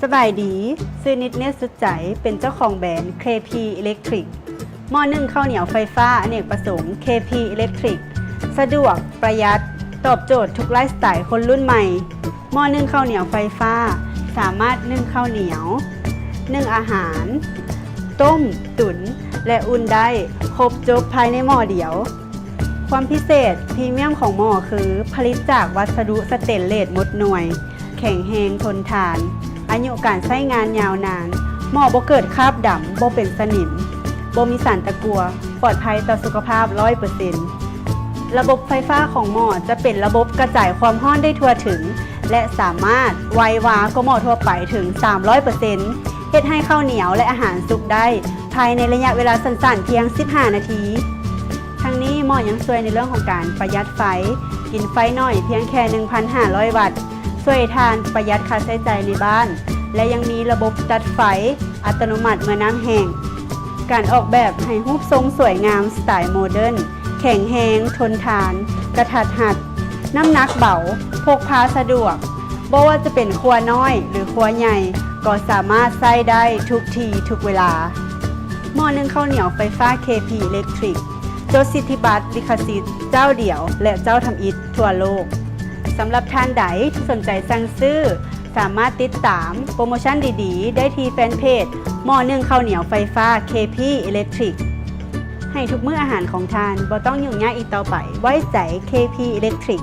ສະບາຍດີ, ຊື່ນິດ ເນດສຸດໃຈ, ເປັນເຈົ້າຂອງແບຣນ ເຄພີ Electric. ໝໍ້ໜຶ້ງເຂົ້າໜຽວໄຟຟ້າອະເນກປະສົງ ເຄພີ Electric ສະດວກ, ປະຢັດ, ຕອບໂຈດທຸກໄລຟ໌ສະໄຕລ໌ຄົນລຸ້ນໃໝ່. ໝໍ້ໜຶ້ງເຂົ້າໜຽວໄຟຟ້າ ສາມາດໜຶ້ງເຂົ້າໜຽວ, ໜຶ້ງອາຫານ, ຕົ້ມ, ຕຸ໋ນ ແລະ ອຸ່ນໄດ້ຄົບຈົບພາຍໃນໝໍ້ດຽວ. ຄວາມພິເສດພຣີມຽມຂອງໝໍ້ຄື ຜະລິດຈາກວັດສະດຸສະເຕນເລດໝົດໜ່ວຍ, ແຂງແຮງທົນທານ, ອາຍຸການໃຊ້ງານຍາວນານ, ໝໍ້ບໍ່ເກີດຄາບດຳ, ບໍ່ເປັນສະໜິມ, ບໍ່ມີສານຕະກົ່ວ, ປອດໄພຕໍ່ສຸຂະພາບຮ້ອຍເປີເຊັນ. ລະບົບໄຟຟ້າຂອງໝໍ້ຈະເປັນລະບົບກະຈາຍຄວາມຮ້ອນໄດ້ທົ່ວເຖິງ ແລະ ສາມາດໄວວາກວ່າໝໍ້ທົ່ວໄປເຖິງສາມຮ້ອຍເປີເຊັນ, ເຮັດໃຫ້ເຂົ້າໜຽວ ແລະ ອາຫານສຸກໄດ້ພາຍໃນໄລຍະເວລາສັ້ນໆພຽງສິບຫ້ານາທີ. ທັງນີ້ໝໍ້ຍັງຊ່ວຍໃນເລື່ອງຂອງການປະຢັດໄຟ, ກິນໄຟໜ້ອຍພຽງແຄ່ໜຶ່ງພັນຫ້າຮ້ອຍວັດ, ຊ່ວຍທ່ານປະຢັດຄ່າໃຊ້ຈ່າຍໃນບ້ານ ແລະ ຍັງມີລະບົບຕັດໄຟອັດຕະໂນມັດເມື່ອນ້ຳແຫ້ງ. ການອອກແບບໃຫ້ຮູບຊົງສວຍງາມສະໄຕໂມເດີນ, ແຂງແຮງ, ທົນທານ, ກະທັດຮັດ, ນ້ຳໜັກເບົາ, ພົກພາສະດວກ, ບໍ່ວ່າຈະເປັນຄົວນ້ອຍ ຫຼື ຄົວໃຫຍ່ ກໍສາມາດໃຊ້ໄດ້ທຸກທີ່ທຸກເວລາ. ໝໍ້ໜຶ້ງເຂົ້າໜຽວໄຟຟ້າ ເຄພີ Electric ຈົດສິດທິບັດລິຂະສິດເຈົ້າດຽວ ແລະ ເຈົ້າທຳອິດທົ່ວໂລກ. ສຳລັບທ່ານໃດທີ່ສົນໃຈສັ່ງຊື້, ສາມາດຕິດຕາມໂປຣໂມຊັນດີໆໄດ້ທີ່ແຟນເພຈ ໝໍ້ໜຶ້ງເຂົ້າໜຽວໄຟຟ້າ ເຄພີ Electric. ໃຫ້ທຸກມື້ອາຫານຂອງທ່ານບໍ່ຕ້ອງຫຍຸ້ງຍາກອີກຕໍ່ໄປ, ໄວ້ໃຈ ເຄພີ Electric.